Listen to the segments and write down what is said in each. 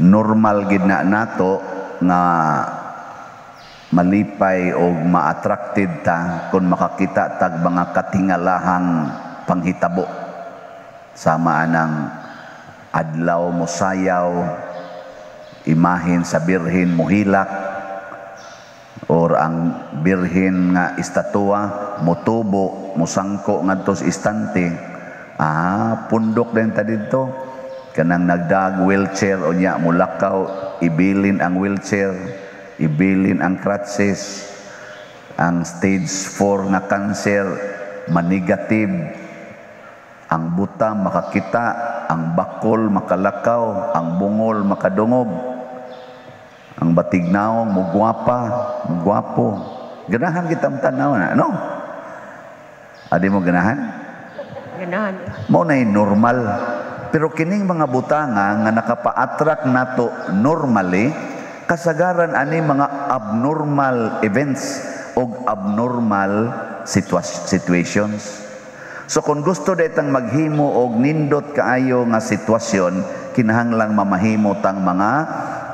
Normal gid na nato nga malipay o ma-attracted ta kung makakita tag mga katingalahang panghitabo. Sama anang adlaw mosayaw, imahen sa Birhen mohilak, or ang Birhen nga estatua motubo, mosangko ngadto sa istante. Ah, pundok din ta didto. Kanang nagdag wheelchair, unya mulakaw, ibilin ang wheelchair, ibilin ang crutches. Ang stage 4 nga cancer manegative, ang buta makakita, ang bakol makalakaw, ang bungol makadungog, ang batignaong mugwapa, mugwapo. Ganahan kitang tanaw na, no? Adi mo ganahan? Ganahan. Mao na normal. Pero kining mga butanga nga nakapa-attract nato normally, kasagaran ani mga abnormal events o abnormal situations. So kung gusto detang maghimo og nindot kaayo nga sitwasyon, kinahanglang mamahimo tang mga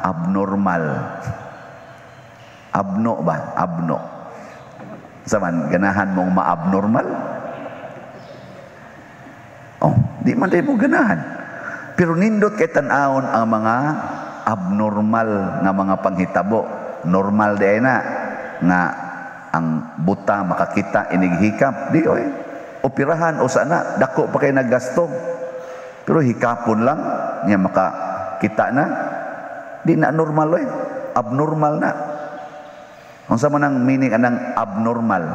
abnormal. Abno ba? Abno. Sa man, ganahan mong ma-abnormal? Oh, di man tayo mo ganahan. Pero nindot kay tan-awon ang mga abnormal nga mga panghitabo. Normal di ay na nga ang buta makakita inighikap. Di oy. Operahan o sana, dako pa kay naggasto. Pero hikapon lang niya makakita na. Di na normal oy. Abnormal na. Unsa man ang meaning anang abnormal?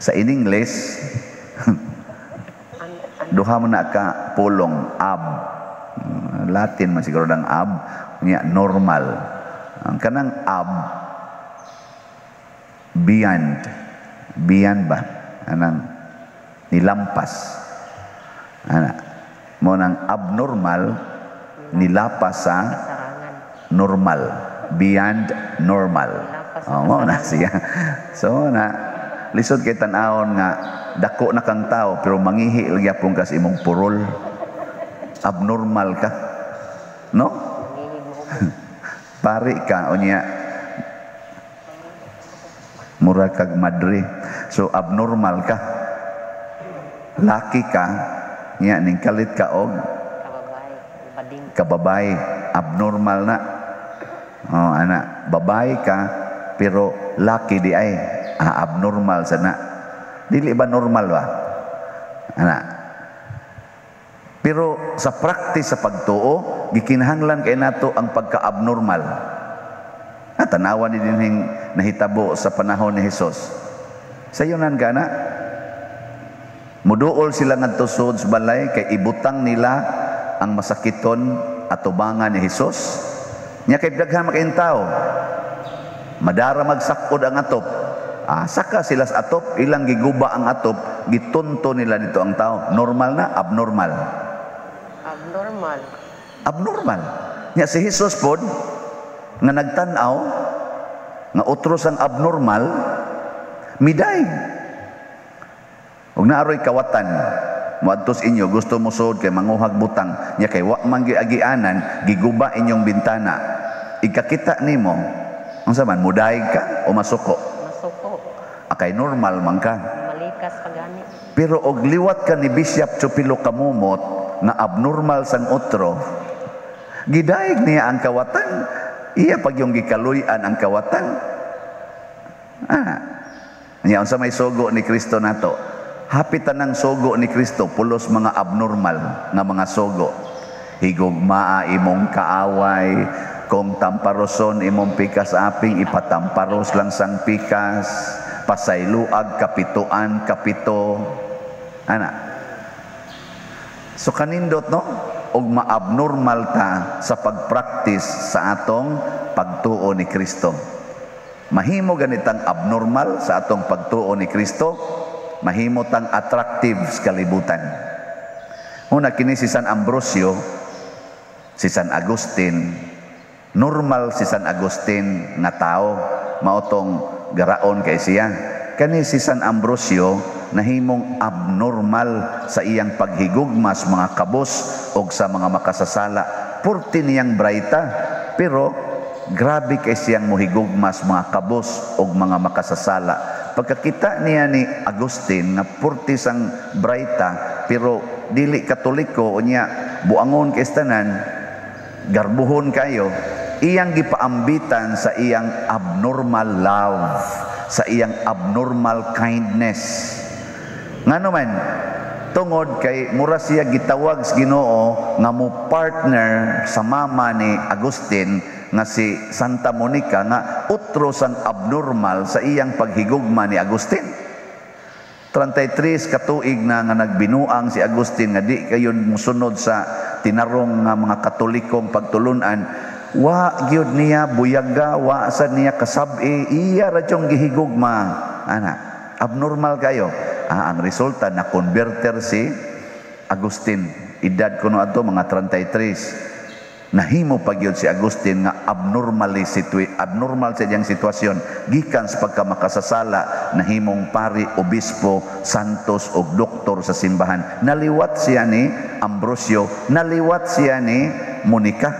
Sa in English, duha man na ka pulong, ab. Latin man siguro ng ab, niya normal. Ang kanang ab, beyond. Beyond ba? Anang nilampas. Ana. Mo nang abnormal, nilapas sa Kasarangan. Normal. Beyond normal. Nilapas sa Oh, mo na kasarangan. Siya. So na lisod kay tan-awon nga dako na kang tao pero mangihi gyapon ka sa imong purol. Abnormal ka. No? Mangihig mo ko. Pari ka unya mura kag madre. So abnormal ka. Laki ka nya ning kalit ka og Kababay. Bading. Kababay, abnormal na. Oh, ana, babae ka pero laki di ay, ah, abnormal sana. Dili ba normal ba? Ana. Pero sa practice sa pagtuo, gikinahanglan kay nato ang pagka-abnormal. Ah, tanawa ni dinhing nahitabo sa panahon ni Hesus. Sayunan ka na. Muduol sila ngadto sud sa balay kay ibutang nila ang masakiton atubangan ni Hesus. Nya kay daghan makayong tao. Madara magsakod ang atop. Ah, saka sila sa atop, ilang giguba ang atop, gitunto nila dito ang tao. Normal na, abnormal? Abnormal. Abnormal. Nya si Jesus pod nga nagtan-aw nga utros ang abnormal, miday. Ug naaroy kawatan moadto sa inyo, gusto mo suod kay manguhag butang, nya kay wa man giagianan, giguba inyong bintana. Ikakita nimo, unsa man, mudayeg ka o masuko? Masuko. Akay normal man ka. Malikas pa gani. Pero og liwat ka ni Bishop Chupilo Kamumot nga abnormal sang otro, gidayeg niya ang kawatan, iya pag yung gikaluy-an ang kawatan. Ah. Nya unsa may sugo ni Kristo nato? Hapit tanang sugo ni Kristo pulos mga abnormal nga mga sugo. Higugmaa imong kaaway, kung tamparoson imong pikas aping, ipatamparos lang sang pikas, pasayloag kapituan kapito. Ana. So kanindot, no? Og maabnormal ta sa pagpractice sa atong pagtuo ni Kristo. Mahimo ganitang abnormal sa atong pagtuo ni Kristo, mahimo tang attractive sa kalibutan. Una kini si San Ambrosio, si San Agustin, normal si San Agustin nga tao, maotong garaon kay siya. Kani si San Ambrosio nahimong abnormal sa iyang paghigugma sa mga kabos og sa mga makasasala. Purti niyang braita, pero grabe kay siyang mohigugma sa mga kabos og mga makasasala. Pagkakita niya ni Agustin nga purti sang braita pero dili Katoliko, unya buangon kay tanan, garbuhon kayo, iyang gipaambitan sa iyang abnormal love, sa iyang abnormal kindness. Ngano man? Tungod kay mura siya gitawag sa Ginoo nga mo partner sa mama ni Agustin nga si Santa Monica, nga utro sang abnormal sa iyang paghigugma ni Agustin. 33 katuig na nga nagbinuang si Agustin nga di kayon musunod sa tinarong nga mga Katolikong pagtulunan. Wa gyud niya buyaga, wa sa niya kasab-i, iya ra gyud gihigugma ana. Abnormal kayo. Ang resulta, na converter si Agustin. Edad kuno ato mga 33. Nahimo pa gyud si Agustin nga abnormal sa iyang sitwasyon gikan sa pagkamakasasala, nahimong pari, obispo, santos ug doktor sa simbahan. Naliwat siya ni Ambrosio, naliwat siya ni Monica.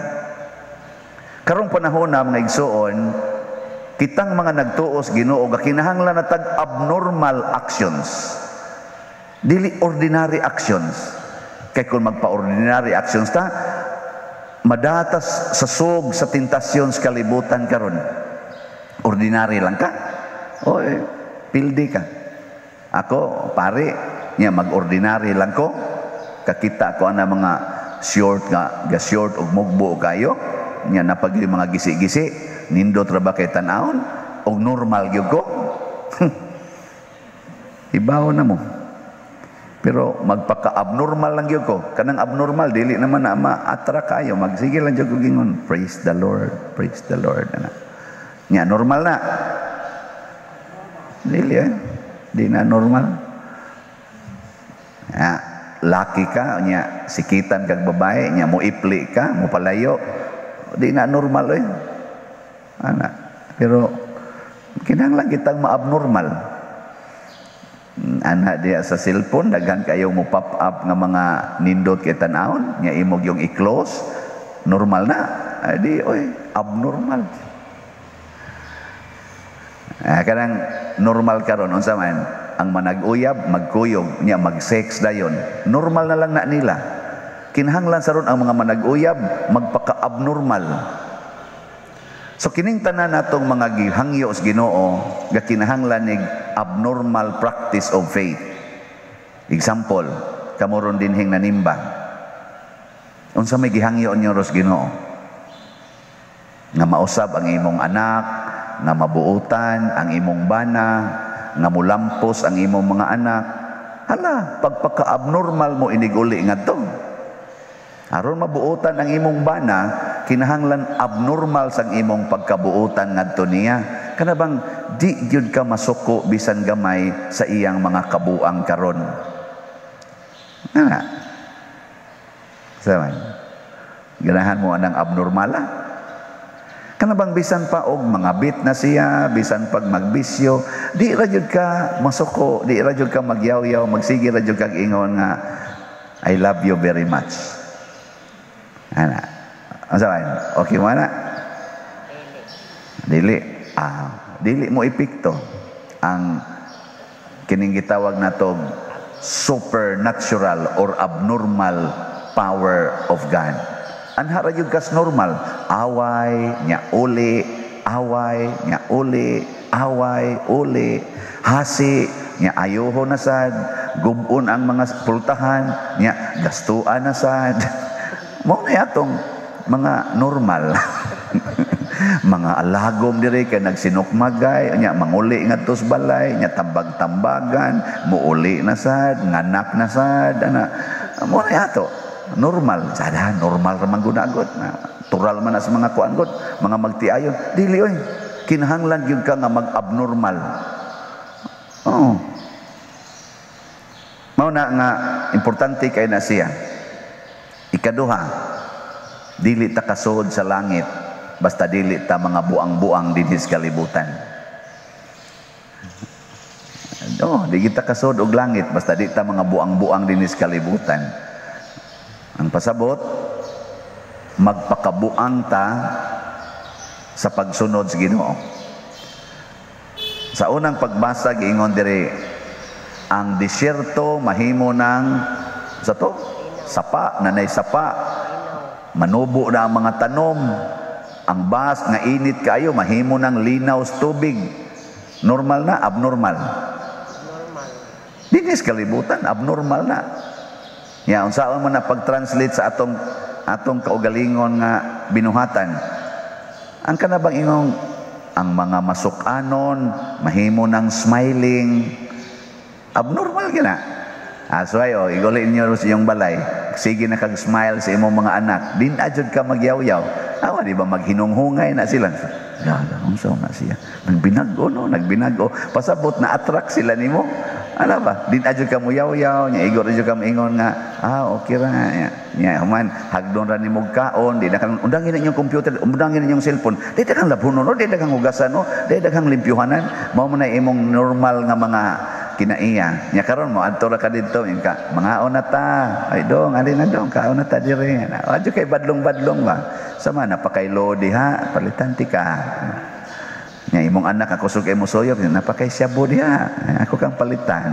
Karong panahon na, mga igsuon, kitang mga nagtuos Ginoo kinahanglan na tag abnormal actions, dili ordinary actions, kay kung magpa-ordinary actions ta, madatas sa sog sa tentasyon sa kalibutan karon. Ordinary lang ka, oy, pildi ka. Ako pare niya, mag-ordinary lang ko. Kakita ko ana mga short nga ga short og mugbo kayo nya, napag mga gisi-gisi, nindot ra ba kay tan-awon og normal gyud ko? Ibaw na mo. Pero magpaka-abnormal lang gyud ko. Kanang abnormal, dili naman na ma-attract kayo. Magsige lang gyud ko gingon, "Praise the Lord, praise the Lord." Ana. Nya normal na? Dili eh. Di na normal. Ya, laki ka, nya sikitan kag babae, nya mo ipli ka, mo palayo. Di na normal eh. Ana. Pero kinahanglan kitang ma-abnormal. Ana diya sa cellphone, daghan kayo mo pop up nga mga nindot kay tan-awon, nya imog yung i-close, normal na? Adi oy, abnormal. Kanang normal karon unsa man? Ang manag-uyab magkuyog, nya mag-sex dayon, normal na lang na nila. Kinahanglan sa ron ang mga manag-uyab magpaka-abnormal. So kining tanan natong mga gihangyo sa Ginoo gakinahanglan nig abnormal practice of faith. Example, kamo ron dinhing nanimba. Unsa may gihangyo niyo ros Ginoo? Nga mausab ang imong anak, nga mabuutan ang imong bana, nga mulampos ang imong mga anak. Hala, pagpaka-abnormal mo iniguli ngadto. Aron mabuotan ang imong bana, kinahanglan abnormal sang imong pagkabuotan ngadto niya. Kana bang di gyud ka masuko bisan gamay sa iyang mga kabuang karon. Ana. Saman. Ganahan mo anang abnormala? Kana bang bisan pa og mga bit na siya, bisan pag magbisyo, di ra jud ka masuko, di ra jud ka magyaw-yaw, magsige ra jud kag ingon nga, "I love you very much." Ana. Unsa man? Okay mo na? Dili. Dili. Dili mo epekto ang kining gitawag nato supernatural or abnormal power of God. Anha ra gyud kas normal. Away, nya uli, away, nya uli, away, uli, hasi, nya ayoho na sad, gubon ang mga pultahan, nya gastuan na sad. Mao na atong mga normal. Mga alagom diri kay nagsinukmagay, nya manguli ngadto sa balay, nya tambag-tambagan, muuli na sad, nganak na sad, ana. Mao na ato. Normal, sada normal ra man gud na. Natural man na sa mga kuan gud, mga magtiayon. Dili oy. Kinahanglan gyud ka nga mag-abnormal. Oo. Mao na nga importante kay na siya. Ikaduha, dili ta kasuod sa langit basta dili ta mga buang-buang dinhi sa kalibutan. No, di kita kasuod og langit basta di ta mga buang-buang dinhi sa kalibutan. Ang pasabot, Magpakabuang ta sa pagsunod sa Ginoo. Sa unang pagbasa, giingon diri, ang disyerto mahimo ng sa to sapa, nanay sapa, manubo na ang mga tanom. Ang bas nga init kaayo mahimo ng linaw sa tubig. Normal na, abnormal? Normal. Dinis kalibutan, abnormal na. Ya, unsaon man na pag-translate sa atong kaugalingon nga binuhatan? Ang kanabang ingong ang mga masukanon mahimo ng smiling, abnormal gina. Ah, so ayo, iguli ninyo sa iyong balay. Sige na kag smile sa imong mga anak. Din ajud ka magyaw-yaw. Awa, di ba maghinunghungay na sila? Gaga, unsa na siya? Nagbinago, no? Nagbinago. Pasabot na attract sila nimo. Ano ba? Din ajud ka mo yaw-yaw, nya igor ajud ka moingon nga, ah, okay ra. Nya, nya human, hagdon ra nimo kaon, di na kang undangin inyong computer, undangin inyong cellphone. Di na kang labhunon, no? Di na kang hugasan, no? Di na kang limpyuhanan. Mao man na imong normal nga mga kinaiya. Nya karon mo adto ra ka didto, ingon ka, "Mangaon na ta. Ay dong, ali na dong, kaon na ta diri." Adyo kay badlong-badlong ba. Sama napakaylo diha, palitan ti ka. Nya imong anak ako sug mo suyop, napakay syabo diha. Ako kang palitan.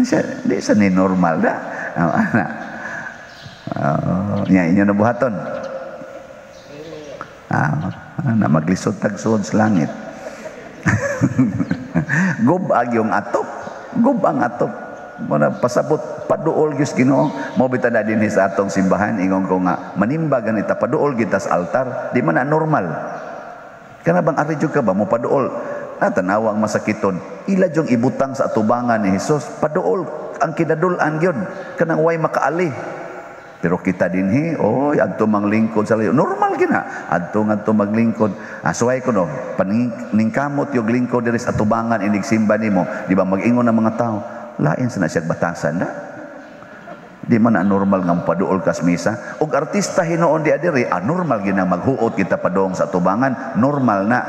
Siya, di sa ni normal da. Oh, anak. Oh, nya inyo na buhaton. Dili. Ah, na maglisod tag suod sa langit. Gubag yung atop. Gubang atop. Muna pasabot paduol gyud Ginoo. Mo bitaw na dinhi sa atong simbahan, ingon ko nga manimba ganita, paduol kita sa altar, di man na normal. Kana bang ari jud ka ba mo paduol? Na tanawa ang masakiton. Ila jung ibutang sa atubangan ni Hesus, paduol ang kinadul-an gyud kanang way makaali. Pero kita dinhi, oy, adto manglingkod sa layo. Normal gina. Adto ngadto maglingkod. Asuhay ko no, paningkamot yung lingkod diri sa atubangan inig simba nimo, di ba mag-ingon ang mga tao, lain sa na siya batasan na. Di man na normal nga paduol kas misa. Og artista hinuon di adiri, normal gina maghuot kita padong sa atubangan, normal na.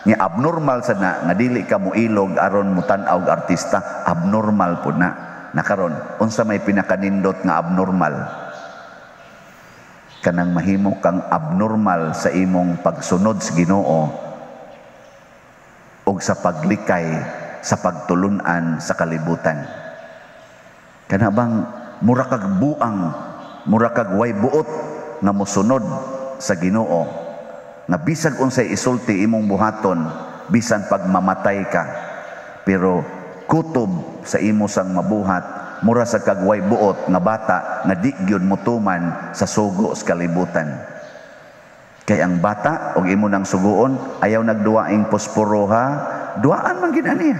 Nya abnormal sa na nga dili ka moilog aron mutan-aw og artista, abnormal pud na. Nakaron, unsa may pinakanindot nga abnormal? Kanang mahimo kang abnormal sa imong pagsunod sa Ginoo ug sa paglikay sa pagtulunan sa kalibutan. Kana bang mura kag buang, mura kag way buot nga mosunod sa Ginoo, nga bisag unsay isulti imong buhaton, bisan pag mamatay ka, pero kutob sa imo sang mabuhat, mura sa kag way buot nga bata nga di gyud motuman sa sugo sa kalibutan. Kay ang bata og imo nang suguon, ayaw nagduwaing posporo ha, duaan man gid niya.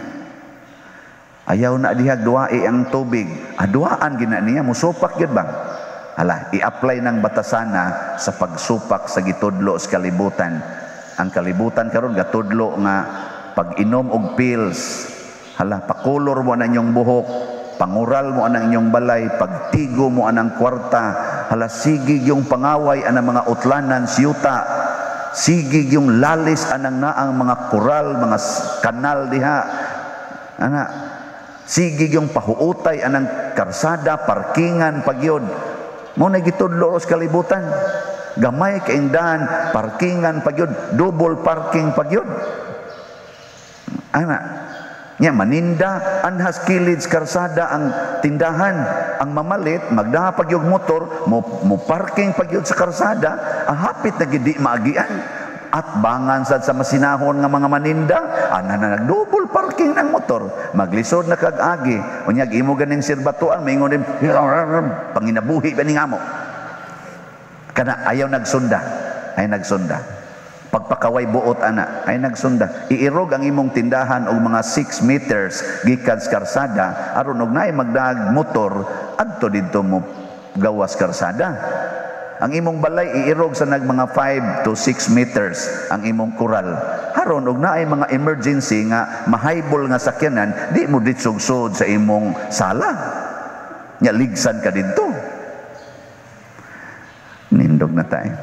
Ayaw na dihag duwai ang tubig, duaan gina niya, musupak gyud bang. Hala, i-apply ng batasana sa pagsupak sa gitudlo sa kalibutan. Ang kalibutan karon gatudlo nga pag-inom og pills, hala, pakulor mo na inyong buhok, pangural mo anang inyong balay, pagtigo mo anang kwarta, hala, sigig yung pangaway anang mga utlanan siyuta, sigig yung lalis anang naang mga koral, mga kanal diha, ana, sigig yung pahuutay anang karsada, parkingan pagyod. Mo na gitudlo sa kalibutan. Gamay kaingdahan, parkingan pagyod, double parking pagyod. Ana, nya maninda anhas kilid sa karsada ang tindahan, ang mamalit magdaha pagyog motor mo, mo parking pagyod sa karsada, ang hapit na gidi maagian at bangan sad sa masinahon nga mga maninda, ana na nagdouble parking ng motor, maglisod na kag agi, unyag imo ganing sirbatuan, maingon din panginabuhi ba ning amo kana, ayaw nagsunda, ay nagsunda. Pagpakaway buot ana, ay nagsunda. Iirog ang imong tindahan og mga 6 meters gikan sa karsada aron og naay magdaag motor adto didto mo gawas karsada. Ang imong balay iirog sa nag mga 5 to 6 meters ang imong kural. Haron og naay mga emergency nga mahaybol nga sakyanan, di mo ditsog-sod sa imong sala. Nya ligsan ka didto. Nindog na tayo.